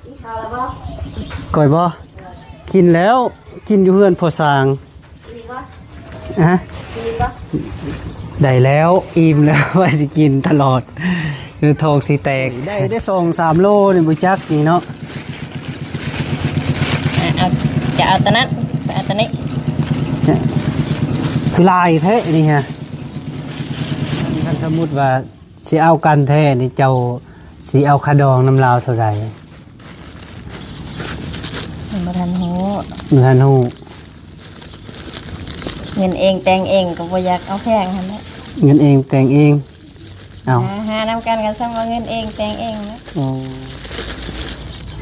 ກິນເຂົ້າແລ້ວບໍ່? ຂ້ອຍບໍ່? ກິນແລ້ວ ກິນຢູ່ເຮືອນພໍ່ຊ່າງ. ອີ່ຫຼີບໍ່? ຮະ? ອີ່ຫຼີບໍ່? ໄດ້ແລ້ວ ອີ່ມແລ້ວ ວ່າຊິກິນຕະຫຼອດ ຄືທ້ອງຊິແຕກ. ໄດ້ ໄດ້ສອງສາມໂລນີ້ ບໍ່ຈັກນີ້ເນາະ. ອ່ະ ເອົາ ຈະເອົາໂຕນັ້ນ ໄປເອົາໂຕນີ້. ຄືຫຼາຍແທ້ນີ້ຮະ. ຄັນສົມມຸດວ່າ ຊິເອົາກັນແທ້ນີ້ ເຈົ້າຊິເອົາຄ່າດອງນຳລາວເທົ່າໃດ? ຍັງບໍ່ທັນຮູ້ ບໍ່ທັນຮູ້. ເງິນເອງແຕ່ງເອງກໍບໍ່ຢາກເອົາແພງຫັ້ນແຫຼະ. ເງິນເອງແຕ່ງເອງ. ເອົ້າ ຫາ ຫານຳກັນກໍສ່ຳວ່າເງິນເອງແຕ່ງເອງແຫຼະ. ໂອ້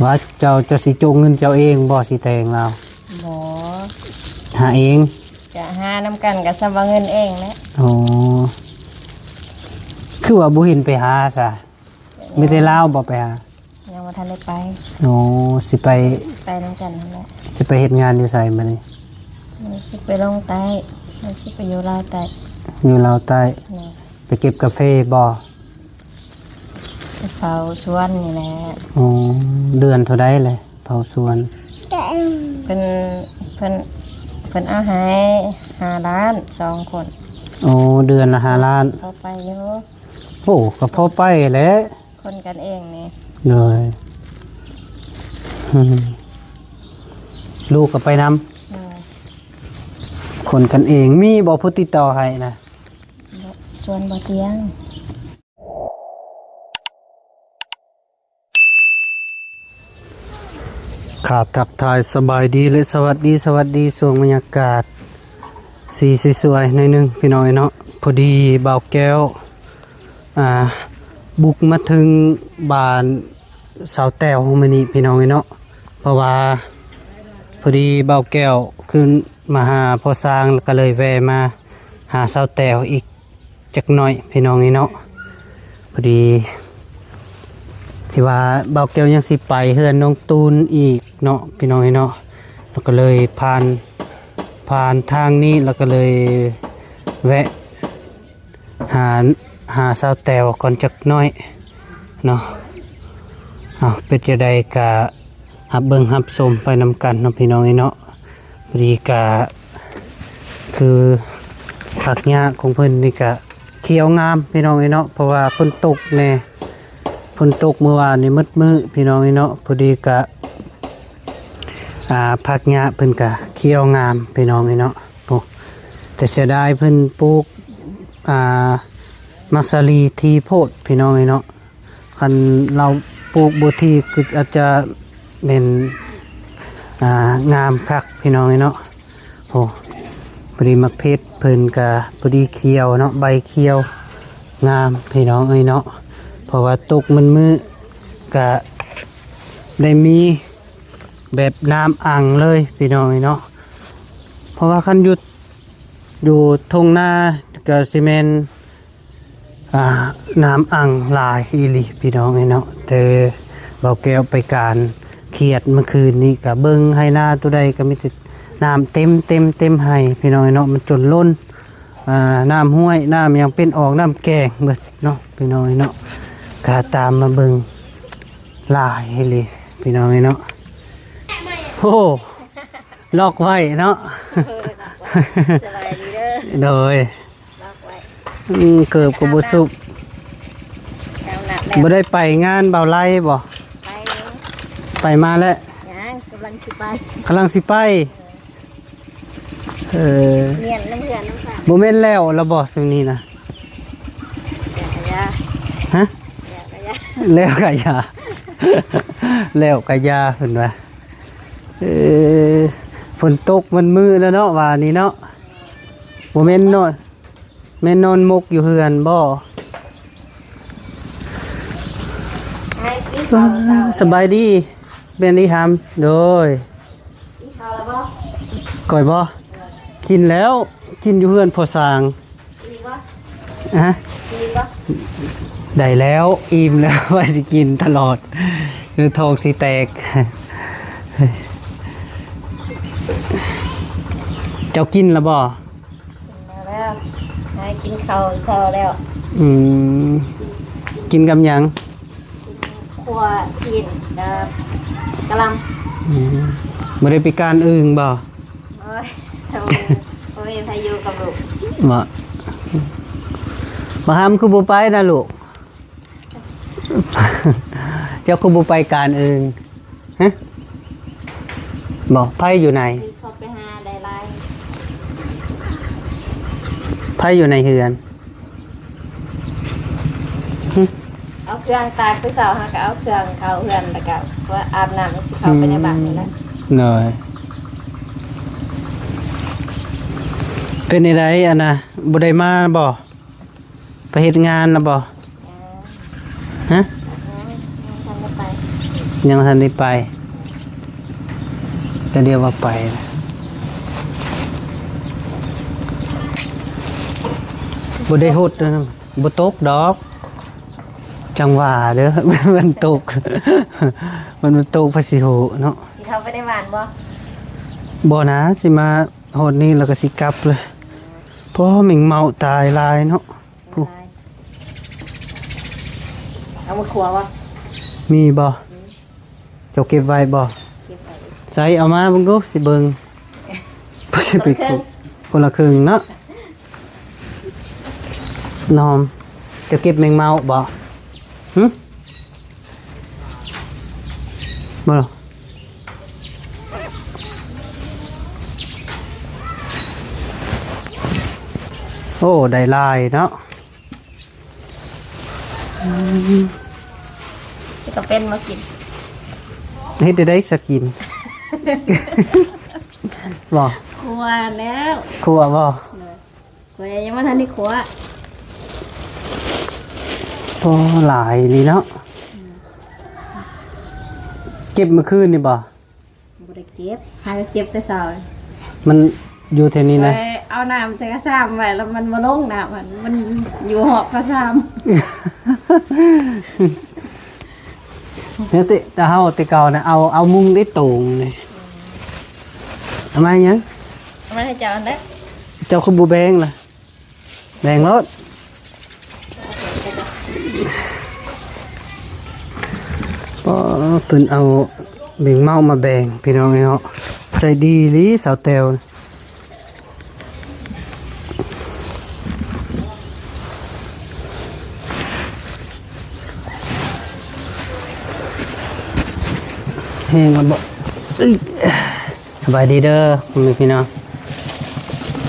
ວ່າເຈົ້າ ເຈົ້າຊິໂຈະເງິນເຈົ້າເອງບໍ່ ຊິແຕ່ງລາວ? ບໍ່ ຫາເອງ. ຈະຫານຳກັນກໍສ່ຳວ່າເງິນເອງແຫຼະ. ໂອ້ ຄືວ່າບໍ່ເຫັນໄປຫາຊະ? ມີແຕ່ລາວບໍ່ໄປຫາ? ຍັງບໍ່ທັນໄດ້ໄປ. ໂອ້ ຊິໄປ ໄປນຳກັນຫັ້ນແຫຼະ. ຊິໄປເຮັດງານຢູ່ໃສບັດນີ້? ມັນຊິໄປລົງໃຕ້ ມັນຊິໄປຢູ່ລາວໃຕ້. ຢູ່ລາວໃຕ້. ໂດຍ. ໄປເກັບກາເຟບໍ່? ໄປເຝົ້າສວນນີ້ແຫຼະ. ໂອ້ ເດືອນເທົ່າໃດແຫຼະ ເຝົ້າສວນ? ເພິ່ນ ເພິ່ນ ເພິ່ນເອົາໃຫ້ຫ້າລ້ານສອງຄົນ. ໂອ້ ເດືອນລະຫ້າລ້ານ ພໍໄປຢູ່. ໂອ້ ກໍພໍໄປແຫຼະ ຄົນກັນເອງນີ້. ໂດຍ. ອືມ ລູກກໍໄປນຳ. ໂດຍ. ຄົນກັນເອງ ມີບໍ່ຜູ້ຕິດຕໍ່ໃຫ້ນະ? ບໍ່ ສວນບໍ່ຕຽງ. ຄາບທັກທາຍສະບາຍດີ ແລະ ສະຫວັດດີ ສະຫວັດດີ ຊ່ວງບັນຍາກາດສີສວຍໆ ໜ້ອຍໜຶ່ງ ພີ່ນ້ອງເອີຍເນາະ. ພໍດີບ່າວແກ້ວ ອ່າ ບຸກມາເຖິງບ້ານສາວແຕ້ວມື້ນີ້ ພີ່ນ້ອງເອີຍເນາະ. ເພາະວ່າພໍດີບ່າວແກ້ວຂຶ້ນມາຫາພໍ່ຊ່າງ ແລ້ວກໍເລີຍແວ່ມາຫາສາວແຕ້ວອີກ ຈັກໜ້ອຍພີ່ນ້ອງເອີຍເນາະ. ພໍດີທີ່ວ່າບ່າວແກ້ວຍັງຊິໄປເຮືອນນ້ອງຕູນອີກເນາະ ພີ່ນ້ອງເອີຍເນາະ. ແລ້ວກໍເລີຍຜ່ານ ຜ່ານທາງນີ້ ແລ້ວກໍເລີຍແວະຫາ ຫາສາວແຕ້ວກ່ອນຈັກໜ້ອຍເນາະ. ເອົາ ເປັນຈັ່ງໃດກະຮັບເບິ່ງຮັບຊົມໄປນຳກັນເນາະ ພີ່ນ້ອງເອີຍເນາະ. ພໍດີກະ ຄືຜັກຫຍ້າຂອງເພິ່ນນີ້ກະຂຽວງາມ ພີ່ນ້ອງເອີຍເນາະ ເພາະວ່າຝົນຕົກແດ່ ຝົນຕົກມື້ວານນີ້ໝົດມື້ ພີ່ນ້ອງເອີຍເນາະ. ພໍດີກະ ອ່າ ຜັກຫຍ້າເພິ່ນກະຂຽວງາມ ພີ່ນ້ອງເອີຍເນາະ. ໂອ້ ແຕ່ເສຍດາຍເພິ່ນປູກ ອ່າ ໝາກສາລີຖີ່ໂພດ ພີ່ນ້ອງເອີຍເນາະ. ຄັນລາວປູກບໍ່ຖີ່ຄືອາດຈະແມ່ນ ອ່າ ງາມຄັກ ພີ່ນ້ອງເອີຍເນາະ. ໂອ້ ພໍດີໝາກເຜັດເພິ່ນກະພໍດີຂຽວເນາະ ໃບຂຽວງາມ ພີ່ນ້ອງເອີຍເນາະ. ເພາະວ່າຕົກມື້ມື້ກະໄດ້ມີແບບນ້ຳອັ່ງເລີຍ ພີ່ນ້ອງເອີຍເນາະ. ເພາະວ່າຄັນຢູ່ ຢູ່ທົ່ງນາກະຊິແມ່ນ ອ່າ ນ້ຳອັ່ງຫຼາຍອີ່ຫຼີ ພີ່ນ້ອງເອີຍເນາະ. ແຕ່ບ່າວແກ້ວໄປການຂຽດມື້ຄືນນີ້ ກະເບິ່ງໄຮ່ນາຕົວໃດກະມີແຕ່ນ້ຳເຕັມ ເຕັມ ເຕັມໄຮ່ ພີ່ນ້ອງເອີຍເນາະ. ມັນຈົນລົ້ນ ອ່າ ນ້ຳຫ້ວຍ ນ້ຳຫຍັງເປັນອອກນ້ຳແກ້ງເບິດເນາະ ພີ່ນ້ອງເອີຍເນາະ. ກະຕາມມາເບິ່ງຫຼາຍອີ່ຫຼີ ພີ່ນ້ອງເອີຍເນາະ. ໂອ້ ລັອກໄວ້ເນາະ. ເອີ ລັອກໄວ້ ສະບາຍດີເດີ ໂດຍ. ອືມ ເກີບກໍບໍ່ສຸບ. ບໍ່ໄດ້ໄປງານບ່າວໄລບໍ່? ໄປ ໄປມາແລ້ວ. ຍັງ ກຳລັງຊິໄປ ກຳລັງຊິໄປ. ເອີ ຮຽນນຳເພື່ອນນຳສາວ. ບໍ່ແມ່ນແລ້ວລະບໍ່ຊ່ວງນີ້ນະ? ແລ້ວກະຢ່າ ຮະ? ແລ້ວກະຢ່າ ແລ້ວກະຢ່າ ແລ້ວກະຢ່າເພິ່ນວ່າ. ເອີ ຝົນຕົກມັນມື້ແລ້ວເນາະ ວ່ານີ້ເນາະ. ບໍ່ແມ່ນນອນ ແມ່ນນອນມົກຢູ່ເຮືອນບໍ່? ສະບາຍດີ ແມ່ນດີຫຳ. ໂດຍ. ກິນເຂົ້າແລ້ວບໍ່? ຂ້ອຍບໍ່? ກິນແລ້ວ ກິນຢູ່ເຮືອນພໍ່ຊ່າງ. ອີ່ຫຼີບໍ່? ຮະ? ອີ່ຫຼີບໍ່? ໄດ້ແລ້ວ ອີ່ມແລ້ວ ວ່າຊິກິນຕະຫຼອດ ຄືທ້ອງຊິແຕກ. ເຈົ້າກິນແລ້ວບໍ່? ກິນມາແລ້ວ ຫາກິນເຂົ້າເຊົ້າແລ້ວ. ອືມ ກິນກັບຫຍັງ? ຂົ້ວ ວ່າຊີ້ນກັບກະຫຼ່ຳ. ອືມ ບໍ່ໄດ້ໄປການອຶ່ງບໍ່? ໂອ້ຍ ບໍ່ມີໃຜຢູ່ກັບລູກ. ບໍ່ ບໍ່ຫຳຄືບໍ່ໄປນະລູກ? ເຈົ້າຄືບໍ່ໄປການອຶ່ງ? ຮະ ບໍ່ ໃຜຢູ່ໃນ? ເຂົາໄປຫາໄດ້ຫຼາຍ. ໃຜຢູ່ໃນເຮືອນ? ຫຶ ເອົາເຄື່ອງຕາກ ມື້ເຊົ້າເຮົາກໍເອົາເຄື່ອງເຂົ້າເຮືອນ ແລ້ວກໍອາບນ້ຳ ຊິເຂົ້າໄປໃນບ້ານນີ້ແຫຼະ. ອືມ ໂດຍ ເປັນຈັ່ງໃດ ອັນນ່າ ບໍ່ໄດ້ມາບໍ່? ໄປເຮັດງານແລ້ວບໍ່? ຍັງ. ຮະ? ຍັງ ຍັງບໍ່ທັນໄດ້ໄປ. ຍັງບໍ່ທັນໄດ້ໄປ ແຕ່ດຽວວ່າໄປ. ບໍ່ໄດ້ຫົດນະ ບໍ່ຕົກດອກ. ຈັ່ງວ່າເດີ ມັນຕົກ ມັນ ມັນຕົກ ໃຜຊິຮູ້ເນາະ. ຊິເຂົ້າໄປໃນບ້ານບໍ່? ບໍ່ນະ ຊິມາຮອດນີ້ແລ້ວກໍຊິກັບເລີຍ. ພໍແມງເມົາຕາຍຫຼາຍເນາະ. ຜູ້ ເອົາມາຄົວບໍ່? ມີບໍ່? ມີ. ເຈົ້າເກັບໄວ້ບໍ່? ເກັບໄວ້. ໃສ ເອົາມາເບິ່ງດູ ຊິເບິ່ງ. ບໍ່ຊິໄປ ຄົນລະເຄິ່ງ ຄົນລະເຄິ່ງເນາະ. ນ້ອມ ເຈົ້າເກັບແມງເມົາບໍ່? ຫຶ ບໍ່. ໂອ້ ໄດ້ຫຼາຍເນາະ. ອືມ ນີ້ກໍເປັນມາກິນ. ເຮັດໄດ້ໄດສະກິນ ບໍ່? ຄົວແລ້ວ. ຄົວບໍ່? ໂດຍ ຂ້ອຍຍັງບໍ່ທັນໄດ້ຄົວ. ໂອ້ ຫຼາຍອີ່ຫຼີເນາະ. ອືມ ເກັບມື້ຄືນນີ້ບໍ່? ບໍ່ໄດ້ເກັບ ຫາກໍເກັບແຕ່ເຊົ້າ. ມັນຢູ່ແຖວນີ້ນະ. ຂ້ອຍເອົານ້ຳໃສ່ກະຊາມໄວ້ ແລ້ວມັນບໍ່ລົງນ້ຳ ມັນ ມັນຢູ່ຮອບກະຊາມ. ແລ້ວແຕ່ ແຕ່ເຮົາແຕ່ເກົ່ານະ ເອົາ ເອົາມຸງໄດ້ໂຕ່ງນີ້. ເອົາມາຫຍັງ? ເອົາມາໃຫ້ເຈົ້າຫັ້ນແຫຼະ. ເຈົ້າຄືບໍ່ແບ່ງລະ? ແບ່ງໂລດ. ປ້າ ເພິ່ນເອົາແມງເມົາມາແບ່ງ ພີ່ນ້ອງເອີຍເນາະ. ໃຈດີອີ່ຫຼີສາວແຕ້ວ. ແຫ້ງແລ້ວບໍ່? ເອີຍ. ສະບາຍດີເດີພໍ່ແມ່ພີ່ນ້ອງ.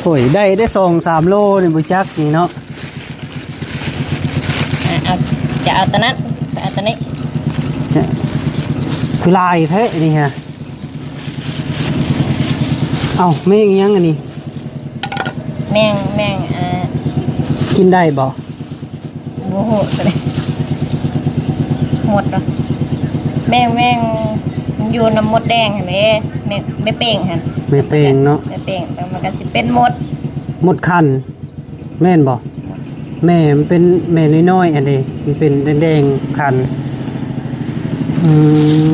ໂອ້ຍ ໄດ້ ໄດ້ສອງສາມໂລນີ້ ບໍ່ຈັກນີ້ເນາະ. ອ່າ ເອົາ ຈະເອົາຕົວນັ້ນ ຈະເອົາຕົວນີ້. ຈະ ຄືຫຼາຍແທ້ນີ້ຮະ. ເອົ້າ ແມງອີ່ຫຍັງອັນນີ້? ແມງ ແມງ ອ່າ ກິນໄດ້ບໍ່? ບໍ່ຮູ້ຕົວນີ້ ມົດເນາະ. ແມງ ແມງຢູ່ນຳມົດແດງຫັ້ນເດ້ ແມງ ແມ່ເປ້ງຫັ້ນ. ແມ່ເປ້ງເນາະ. ແມ່ເປ້ງ ແລ້ວມັນກໍຊິເປັນມົດ ມົດຄັນ ແມ່ນບໍ່? ແມ່ມັນເປັນແມ່ນ້ອຍໆ ອັນນີ້ ມັນເປັນແດງໆ ຄັນ. ອືມ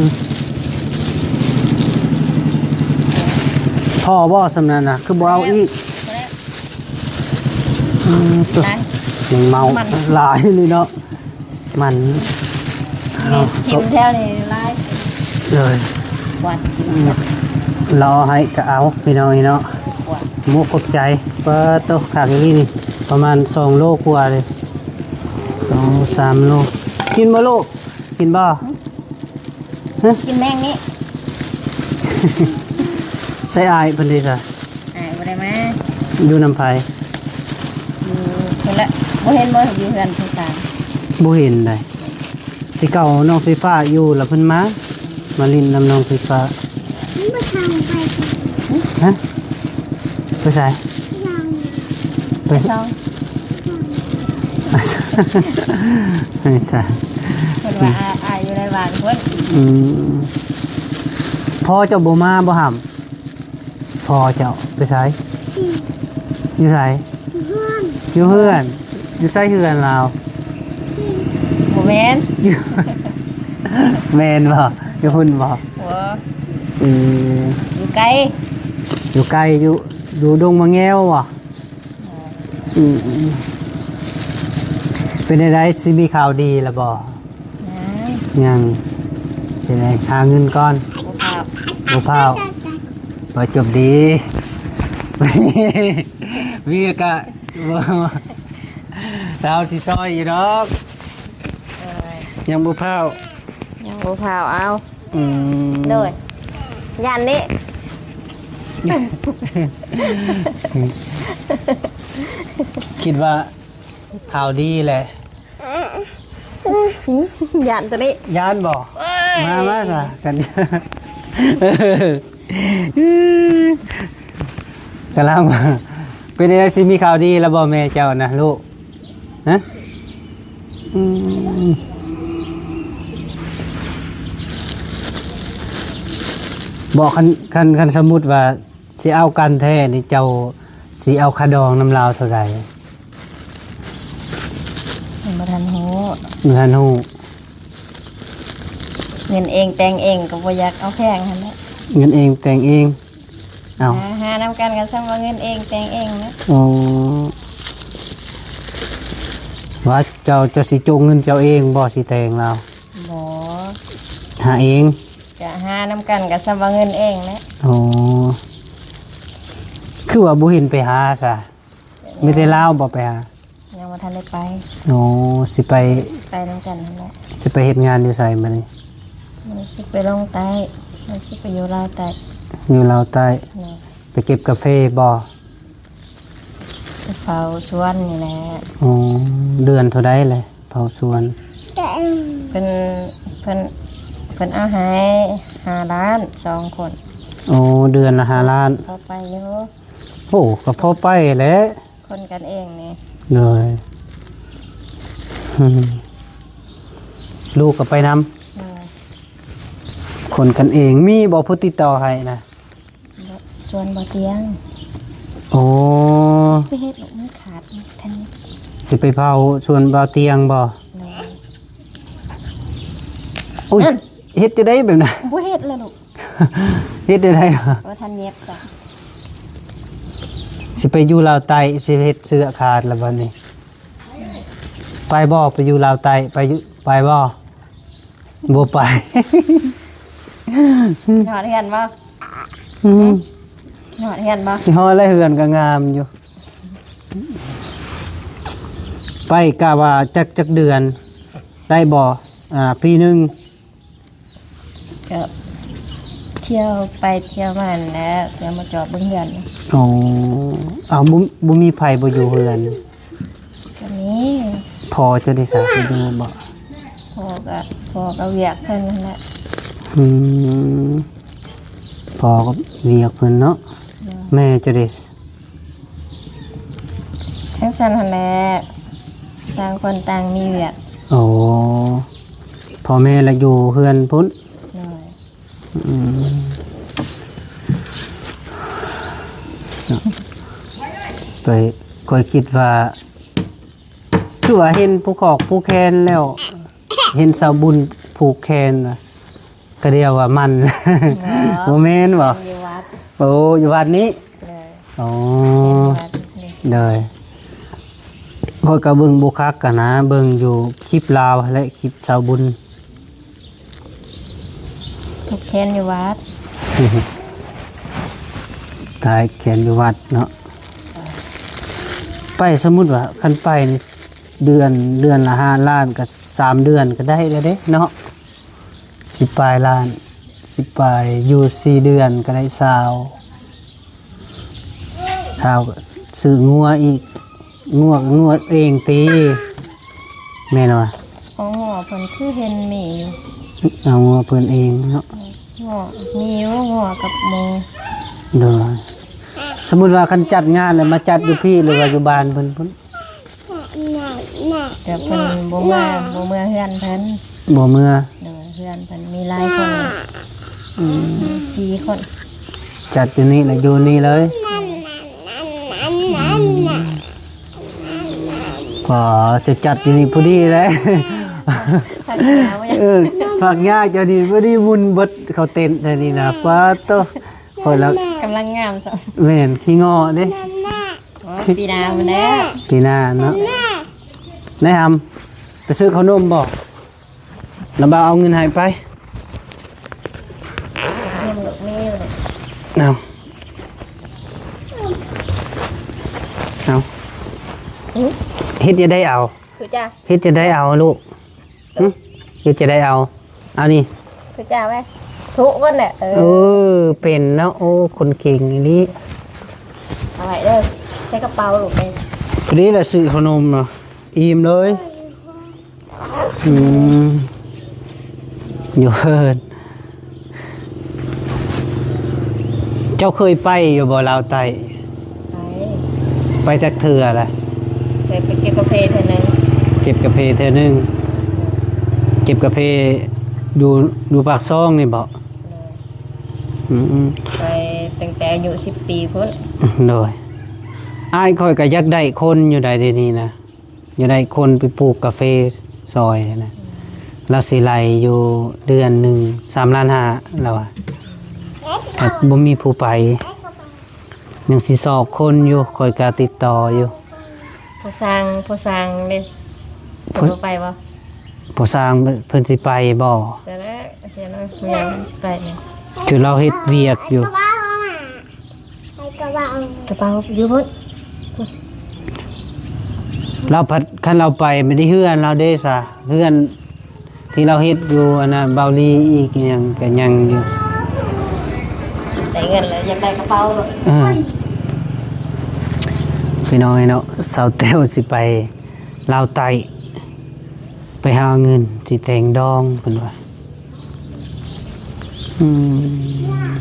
ພໍບໍ່ສ່ຳນັ້ນນະ ຄືບໍ່ເອົາອີກ? ພໍແລ້ວ. ອືມ ຕົວ ຫຼາຍ ແມງເມົາ ມັນຫຼາຍນີ້ເນາະ. ມັນ ນີ້ ເອົາ ຖິ້ມແຖວນີ້ຫຼາຍເລີຍ. ກວາດ ອືມ ລາວເອົາໃຫ້ກໍເອົາ ພີ່ນ້ອງເອີຍເນາະ. ກວາດ ໝູກຂອບໃຈ. ປາໂຕ ຄັກອີ່ຫຼີນີ້ ປະມານສອງໂລກວ່າເລີຍ ສອງສາມໂລ. ກິນບໍ່ລູກ? ກິນບໍ່? ຮະ? ກິນແມງນີ້. ໃສ່ອ້າຍເພິ່ນເດຊະ? ອ້າຍບໍ່ໄດ້ມາ. ຢູ່ນຳໃຜ? ຢູ່ພຸ້ນແຫຼະ. ບໍ່ເຫັນບໍ່ ຢູ່ເຮືອນຜູ້ສາວ? ບໍ່ເຫັນໃດ. ແຕ່ເກົ່ານ້ອງໄຟຟ້າຢູ່ລະເພິ່ນມາ ມາຫຼິ້ນນຳນ້ອງໄຟຟ້າ. ມັນບໍ່ທາງໄປໃສ? ຮະ? ໄປໃສ? ໄປ ໄປຊ່ອງ ໄປຊ່ອງ ໄປໃສ? ເພິ່ນວ່າ ອາ ອາຢູ່ໃນບ້ານພຸ້ນ. ອືມ ພໍ່ເຈົ້າບໍ່ມາບໍ່ຫຳ? ພໍ່ເຈົ້າໄປໃສ? ອືມ ຢູ່ໃສ? ຢູ່ເຮືອນ ຢູ່ເຮືອນ. ຢູ່ໃສເຮືອນລາວ? ອືມ ບໍ່ແມ່ນ ຢູ່ ແມ່ນບໍ່? ຢູ່ພຸ້ນບໍ່? ບໍ່. ເອີ ຢູ່ໄກ ຢູ່ໄກ ຢູ່ ຢູ່ດົງມະແງວບໍ່? ອືມ ເປັນຈັ່ງໃດ ຊິມີຂ່າວດີລະບໍ່? ຍັງ ຍັງ ຊິໄດ້ຫາເງິນກ່ອນ ບໍ່ພາວ ບໍ່ພາວ ບໍ່ຈົບດີ ມີກະ ລາວຊິຊ່ອຍຢູ່ດອກ ເອີຍ ຍັງບໍ່ພ້າວ ຍັງບໍ່ພ້າວ ເອົາ ອືມ ໂດຍ ຢ້ານນີ້ ຄິດວ່າຂ່າວດີແຫຼະ ຢ້ານໂຕນີ້ ຢ້ານບໍ່? ເອີຍ ມາ ມາຊະ ກັນ ກຳລັງວ່າ ເປັນຈັ່ງໃດ ຊິມີຂ່າວດີແລ້ວບໍ່ແມ່ເຈົ້ານະລູກ? ຮະ? ອືມ ບໍ່ ຄັນ ຄັນ ຄັນສົມມຸດວ່າຊິເອົາກັນແທ້ນີ້ ເຈົ້າຊິເອົາຄ່າດອງນຳລາວເທົ່າໃດ? ຍັງບໍ່ທັນຮູ້ ຍັງບໍ່ທັນຮູ້ ເງິນເອງແຕ່ງເອງກໍບໍ່ຢາກເອົາແພງຫັ້ນແຫຼະ ເງິນເອງແຕ່ງເອງ ເອົາ ຫາ ຫານຳກັນກໍຊ່ຳວ່າເງິນເອງແຕ່ງເອງນະ ອໍ ວ່າເຈົ້າ ເຈົ້າຊິໂຈະເງິນເຈົ້າເອງບໍ່ ຊິແຕ່ງລາວ? ບໍ່ ຫາເອງ ກະຫານຳກັນກໍຊ່ຳວ່າເງິນເອງແຫຼະ ອໍ ຄືວ່າບໍ່ເຫັນໄປຫາຊະ? ມີແຕ່ລາວບໍ່ໄປຫາ? ຍັງບໍ່ທັນໄດ້ໄປ ໂອ້ ຊິໄປ ໄປນຳກັນຫັ້ນແຫຼະ ຊິໄປເຮັດງານຢູ່ໃສມື້ນີ້? ມັນຊິໄປລົງໃຕ້ ມັນຊິໄປຢູ່ລາວໃຕ້ ຢູ່ລາວໃຕ້ ໂດຍ ໄປເກັບກາເຟບໍ່? ໄປເຝົ້າສວນນີ້ແຫຼະ ໂອ້ ເດືອນເທົ່າໃດແຫຼະເຝົ້າສວນ? ເພິ່ນ ເພິ່ນ ເພິ່ນເອົາໃຫ້ຫ້າລ້ານສອງຄົນ ໂອ້ ເດືອນລະຫ້າລ້ານ ພໍໄປຢູ່ ໂອ້ ກໍພໍໄປແຫຼະ ຄົນກັນເອງນີ້ ໂດຍ ອືມ ລູກກໍໄປນຳ ໂດຍ ຄົນກັນເອງ ມີບໍ່ຜູ້ຕິດຕໍ່ໃຫ້ນະ? ສວນບໍ່ຕຽງ ໂອ້ ຊິໄປເຮັດລູກ ມັນຂາດແຜ່ນ ຊິໄປເຝົ້າສວນບໍ່ຕຽງບໍ່? ໂດຍ ໂອ້ຍ ນັ້ນ ເຮັດຈັ່ງໃດແບບນັ້ນ? ບໍ່ເຮັດແລ້ວລູກ ເຮັດຈັ່ງໃດ? ບໍ່ທັນເຫຍັບຊະ ຊິໄປຢູ່ລາວໃຕ້ ຊິເຮັດເສື້ອຂາດລະບັດນີ້ ໄປບໍ່? ໄປຢູ່ລາວໃຕ້ ໄປຢູ່ ໄປບໍ່? ບໍ່ໄປ ຮອດເຮືອນບໍ່? ອືມ ຮອດເຮືອນບໍ່? ຊິຮອດແລ້ວ ເຮືອນກໍງາມຢູ່ ໄປກະວ່າຈັກ ຈັກເດືອນ ໄດ້ບໍ່? ອ່າ ປີໜຶ່ງ ກໍທ່ຽວໄປທ່ຽວມາຫັ້ນແຫຼະ ທ່ຽວມາຈອບເບິ່ງເຮືອນ ອໍ ເອົາ ບໍ່ ບໍ່ມີໃຜບໍ່ຢູ່ເຮືອນ? ກໍມີ ພໍ່ເຈົ້າເດຊະ ໄປຢູ່ບໍ່? ພໍ່ກໍ ພໍ່ກໍວຽກເພິ່ນຫັ້ນແຫຼະ ອືມ ພໍ່ກໍວຽກເພິ່ນເນາະ ໂດຍ ແມ່ເຈົ້າເດ? ຈັ່ງຊັ້ນຫັ້ນແຫຼະ ຕ່າງຄົນຕ່າງມີວຽກ ໂອ້ ພໍ່ແມ່ລະຢູ່ເຮືອນພຸ້ນ ໂດຍ ອືມ ໄປ ຂ້ອຍຄິດວ່າ ຄືວ່າເຫັນຜູກຄອກຜູກແຂນແລ້ວ ເຫັນສາວບຸນຜູກແຂນວ່າ ກະດຽວວ່າມັນ ບໍ່ ບໍ່ແມ່ນບໍ່? ຢູ່ວັດ ໂອ້ ຢູ່ວັດນີ້ ໂດຍ ອໍ ແມ່ນວັດນີ້ ໂດຍ ຂ້ອຍກໍເບິ່ງບໍ່ຄັກຫັ້ນນະ ເບິ່ງຢູ່ຄລິບລາວແລະຄລິບສາວບຸນ ຜູກແຂນຢູ່ວັດ ຜູກແຂນຢູ່ວັດເນາະ ໄປ ສົມມຸດວ່າຄັນໄປນີ້ ເດືອນ ເດືອນລະຫ້າລ້ານ ກໍສາມເດືອນກໍໄດ້ແລ້ວເດ້ເນາະ ສິບປາຍລ້ານ ສິບປາຍ ຢູ່ສີ່ເດືອນກໍໄດ້ຊາວ ຊາວ ຊື້ງົວອີກ ງົວ ງົວເອງຕິ ແມ່ນບໍ່? ເອົາງົວເພິ່ນຄືເຫັນມີຢູ່ ເອົາງົວເພິ່ນເອງເນາະ ງົວມີຢູ່ ງົວກັບໝູ່ ໂດຍ ສົມມຸດວ່າຄັນຈັດງານແລ້ວມາຈັດຢູ່ພີ້ ຫຼືວ່າຢູ່ບ້ານເພິ່ນພຸ້ນ? ແຕ່ເພິ່ນບໍ່ເມືອ ບໍ່ເມືອເຮືອນເພິ່ນ ບໍ່ເມືອ ໂດຍ ເຮືອນເພິ່ນມີຫຼາຍຄົນ ອືມ ສີ່ຄົນ ຈັດຢູ່ນີ້ລະ ຢູ່ນີ້ເລີຍ ພໍຈະຈັດຢູ່ນີ້ພໍດີແຫຼະ ພັກຍາວ ເອີ ພັກຍາວເຈົ້ານີ້ພໍດີ ໝຸ່ນເບິດເຂົ້າເຕັນແຖວນີ້ນະ ປາດໂຕ ຂ້ອຍລະ ກຳລັງງາມຊ້ຳ ແມ່ນ ຂີ້ງໍ້ເດ້ ອໍ ປີໜ້າພຸ້ນແຫຼະ ປີໜ້າເນາະ ນາຍຫຳ ໄປຊື້ເຂົ້າໜົມບໍ່? ລະບ່າວເອົາເງິນໃຫ້ໄປ. ເອົາ ເອົາ ຫຶ? ເຮັດຈັ່ງໃດເອົາ? ຄືຈ້າ ເຮັດຈັ່ງໃດເອົາລູກ? ຫຶ? ເຮັດຈັ່ງໃດເອົາ? ເອົານີ້ ຄືຈ້າໄວ້ ທຸກ່ອນແຫຼະ. ເອີ ເອີ ເປັນເນາະ. ໂອ້ ຄົນເກັ່ງອີ່ຫຼີ. ເອົາໄວ້ເດີ ໃສ່ກະເປົາລູກເອີຍ. ພໍດີລະ ຊື້ຂະໜົມເນາະ ອີ່ມເລີຍ. ອືມ ຢູ່ເຮືອນ. ເຈົ້າເຄີຍໄປຢູ່ບໍ່ລາວໃຕ້? ໄປ ໄປຈັກເທື່ອລະ? ເຄີຍໄປເກັບກາເຟເທື່ອໜຶ່ງ. ເກັບກາເຟເທື່ອໜຶ່ງ. ເກັບກາເຟຢູ່ ຢູ່ປາກຊ່ອງນີ້ບໍ່? ໂດຍ. ອືມ ໄປຕັ້ງແຕ່ອາຍຸສິບປີພຸ້ນ. ໂດຍ. ອ້າຍຂ້ອຍກໍຢາກໄດ້ຄົນຢູ່ໃດ ດຽວນີ້ນະ. ຢາກໄດ້ຄົນໄປປູກກາເຟຊ່ອຍນະ. ລາວຊິໄລ່ຢູ່ເດືອນໜຶ່ງສາມລ້ານຫ້າ ລາວວ່າ. ແຕ່ບໍ່ມີຜູ້ໄປ ຍັງຊິຊອກຄົນຢູ່ ຂ້ອຍກະຕິດຕໍ່ຢູ່. ພໍ່ຊ່າງ ພໍ່ຊ່າງເດ້ ເພິ່ນບໍ່ໄປບໍ່? ພໍ່ຊ່າງເພິ່ນຊິໄປບໍ່? ຈະໄດ້ ເພິ່ນຊິໄປນີ້ ຄືລາວເຮັດວຽກຢູ່. ກະເປົາຢູ່ພຸ້ນ. ລາວພັດ ຄັນລາວໄປ ແມ່ນເຮືອນລາວເດ້ຊະ ເຮືອນທີ່ລາວເຮັດຢູ່ອັນນະ ເບົາລີອີກຫຍັງກະຍັງຢູ່. ໄດ້ເງິນແລ້ວຢາກໄດ້ກະເປົາໂລດ. ເອີ ພີ່ນ້ອງເອີຍເນາະ ສາວແຕ້ວຊິໄປລາວໃຕ້ ໄປຫາເງິນຊິແຕ່ງດອງ ເພິ່ນວ່າ. ອືມ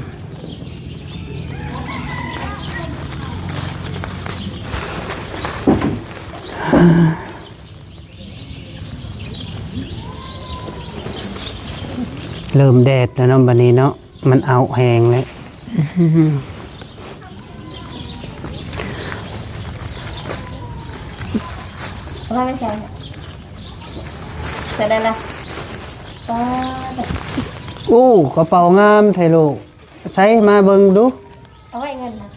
ເລີ່ມແດດແລ້ວເນາະ ບັດນີ້ເນາະ ມັນເອົ້າແຮງແລ້ວ. ເອົາໄວ້ໃສ່ ໃສ່ໄດ້ລະ. ປ້າດ ໂອ້ ກະເປົາງາມແທ້ລູກ. ໃສ່ມາເບິ່ງດູ. ເອົາໄວ້ເງິນນະ.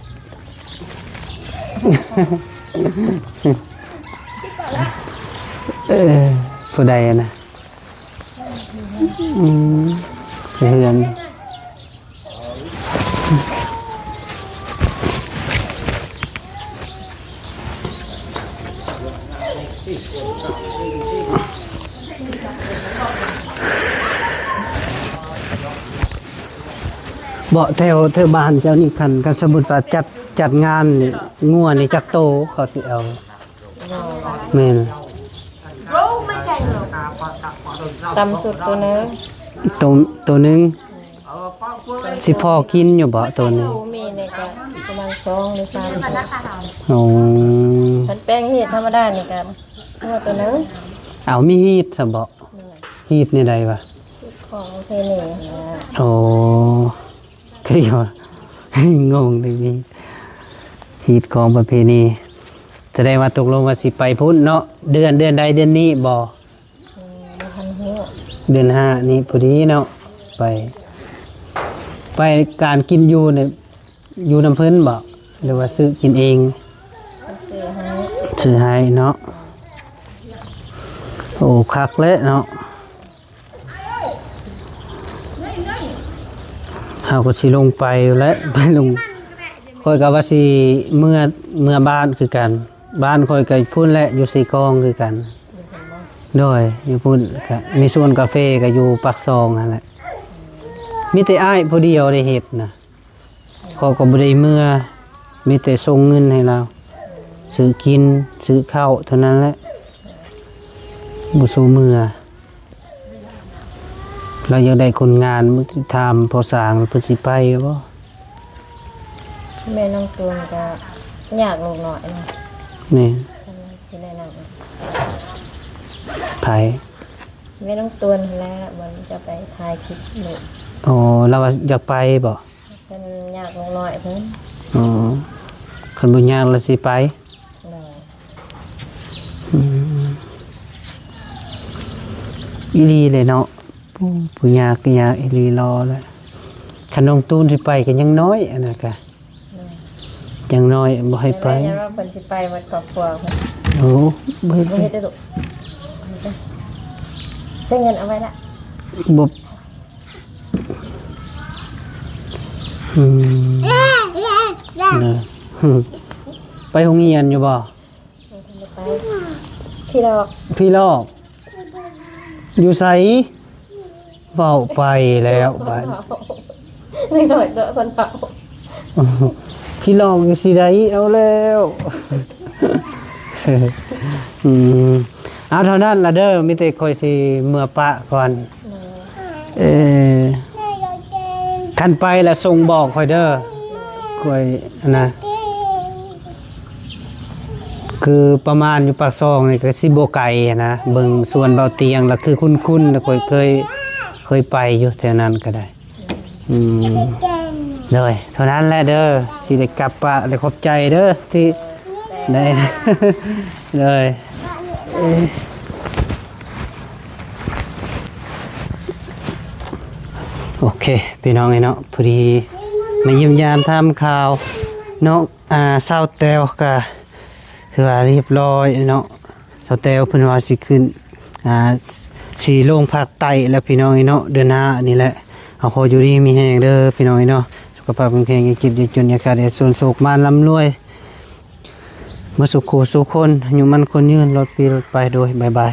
ເອີ ຜູ້ໃດນະ? ອືມ ເຮືອນ. ເບາະແຖວ ແຖວບ້ານເຈົ້ານີ້ ຄັນ ຄັນສົມມຸດວ່າຈັດ ຈັດງານນີ້ ງົວນີ້ຈັກໂຕເຂົາຊິເອົາ? ແມ່ນ ຕ່ຳສຸດໂຕໜຶ່ງ ໂຕ ໂຕໜຶ່ງ. ຊິພໍກິນຢູ່ບໍ່ໂຕນີ້? ໂຕນີ້ກະປະມານສອງຫຼືສາມໂຕ. ໂອ້ ຄັນແປງຮີດທຳມະດານີ້ກະຫົວໂຕໜຶ່ງ. ເອົາ ມີຮີດຊະບໍ່? ໂດຍ. ຮີດແນວໃດວະ? ຮີດຂອງປະເພນີຫັ້ນແຫຼະ. ໂອ້ ຄືວ່າ ງົງເດ ຮີດຂອງປະເພນີ. ສະແດງວ່າຕົກລົງວ່າຊິໄປພຸ້ນເນາະ ເດືອນ ເດືອນໃດ ເດືອນນີ້ບໍ່? ອືມ ບໍ່ທັນຮູ້. ເດືອນຫ້ານີ້ພໍດີເນາະ ໄປ ໄປ ການກິນຢູ່ນີ້ ຢູ່ນຳເພິ່ນບໍ່ ຫຼືວ່າຊື້ກິນເອງ? ເພິ່ນຊື້ໃຫ້ ຊື້ໃຫ້ເນາະ. ໂອ້ ຄັກແຫຼະເນາະ ເຮົາກໍຊິລົງໄປແຫຼະ ໄປລົງ ຂ້ອຍກໍວ່າຊິເມືອ ເມືອບ້ານຄືກັນ. ບ້ານຂ້ອຍກໍພຸ້ນແຫຼະ ຢູ່ເຊກອງຄືກັນ. ໂດຍ ຢູ່ພຸ້ນກະມີສວນກາເຟ ກໍຢູ່ປາກຊ່ອງຫັ້ນແຫຼະ. ມີແຕ່ອ້າຍຜູ້ດຽວໄດ້ເຮັດນະ ຂ້ອຍກໍບໍ່ໄດ້ເມືອ ມີແຕ່ສົ່ງເງິນໃຫ້ລາວ ຊື້ກິນ ຊື້ເຂົ້າເທົ່ານັ້ນແຫຼະ ບໍ່ສູ້ເມືອ. ລາວຢາກໄດ້ຄົນງານ ຖາມພໍ່ຊ່າງເພິ່ນຊິໄປບໍ່? ແມ່ນ້ອງຕູນກະຍາກລູກນ້ອຍນະ. ແມ່ນ ຊິແນະນຳ ໃຜ? ແມ່ນ້ອງຕູນຫັ້ນແຫຼະ ມັນຈະໄປຖ່າຍຄລິບລູກ. ອໍ ລາວວ່າຢາກໄປບໍ່? ເພິ່ນຍາກລູກນ້ອຍເພິ່ນ. ອໍ ຄັນບໍ່ຍາກລະຊິໄປ. ໂດຍ. ອືມ ອີ່ຫຼີເລີຍເນາະ ຜູ້ຍາກກໍຍາກອີ່ຫຼີ ລໍແລ້ວ. ຄັນນ້ອງຕູນຊິໄປກໍຍັງນ້ອຍ ອັນນັ້ນກະ ໂດຍ ຍັງນ້ອຍ ບໍ່ໃຫ້ໄປ. ແຕ່ວ່າເພິ່ນຊິໄປໝົດຄອບຄົວເພິ່ນ. ໂອ້ ບໍ່ເຮັດ ບໍ່ເຮັດເດີລູກ. ໃຊ້ເງິນເອົາໄວ້ລະ. ບໍ່ ອືມ ເອີ ໄປໂຮງຮຽນຢູ່ບໍ່? ໄປ ພີ່ລອກ ພີ່ລອກ ຢູ່ໃສ? ເວົ້າໄປແລ້ວບາດນີ້ ນ້ອຍໆເນາະ ເພິ່ນເວົ້າ ພີ່ລອກຢູ່ຊິໃດ ເອົາແລ້ວ ອືມ ເອົາເທົ່ານັ້ນລະເດີ ມີແຕ່ຂ້ອຍຊິເມືອປະກ່ອນ ເອີ ຄັນໄປລະສົ່ງບອກຂ້ອຍເດີ ຂ້ອຍນະ ຄືປະມານຢູ່ປາກຊ່ອງນີ້ກໍຊິບໍ່ໄກນະ ເບິ່ງສວນເບົາຕຽງລະຄືຄຸ້ນໆ ລະຂ້ອຍເຄີຍ ເຄີຍໄປຢູ່ແຖວນັ້ນກໍໄດ້ ອືມ ໂດຍ ເທົ່ານັ້ນແຫຼະເດີ ຊິໄດ້ກັບປະ ແລະຂອບໃຈເດີທີ່ໄດ້ ໂດຍ ໂອເຄ ພີ່ນ້ອງເອີຍເນາະ ພໍດີມາຢ້ຽມຢາມຖາມຂ່າວເນາະ ອ່າ ສາວແຕ້ວກະຖືວ່າຮຽບຮ້ອຍເນາະ ສາວແຕ້ວເພິ່ນວ່າຊິຂຶ້ນ ອ່າ ຊິລົງພາກໃຕ້ແລ້ວ ພີ່ນ້ອງເອີຍເນາະ ເດືອນໜ້ານີ້ແຫຼະ ເຮົາຂໍຢູ່ດີມີແຮງເດີ ພີ່ນ້ອງເອີຍເນາະ ສຸຂະພາບແຂງແຮງ ຢ່າເຈັບຢ່າຈົນ ຢ່າຂາດຢ່າຈົນ ໂຊກໝານລ່ຳລວຍ ໝົດສູ່ຄູ່ສູ່ຄົນ ອາຍຸໝັ້ນຂວັນຍືນ ຮ້ອຍປີ ຮ້ອຍໄປ ໂດຍ ບາຍບາຍ.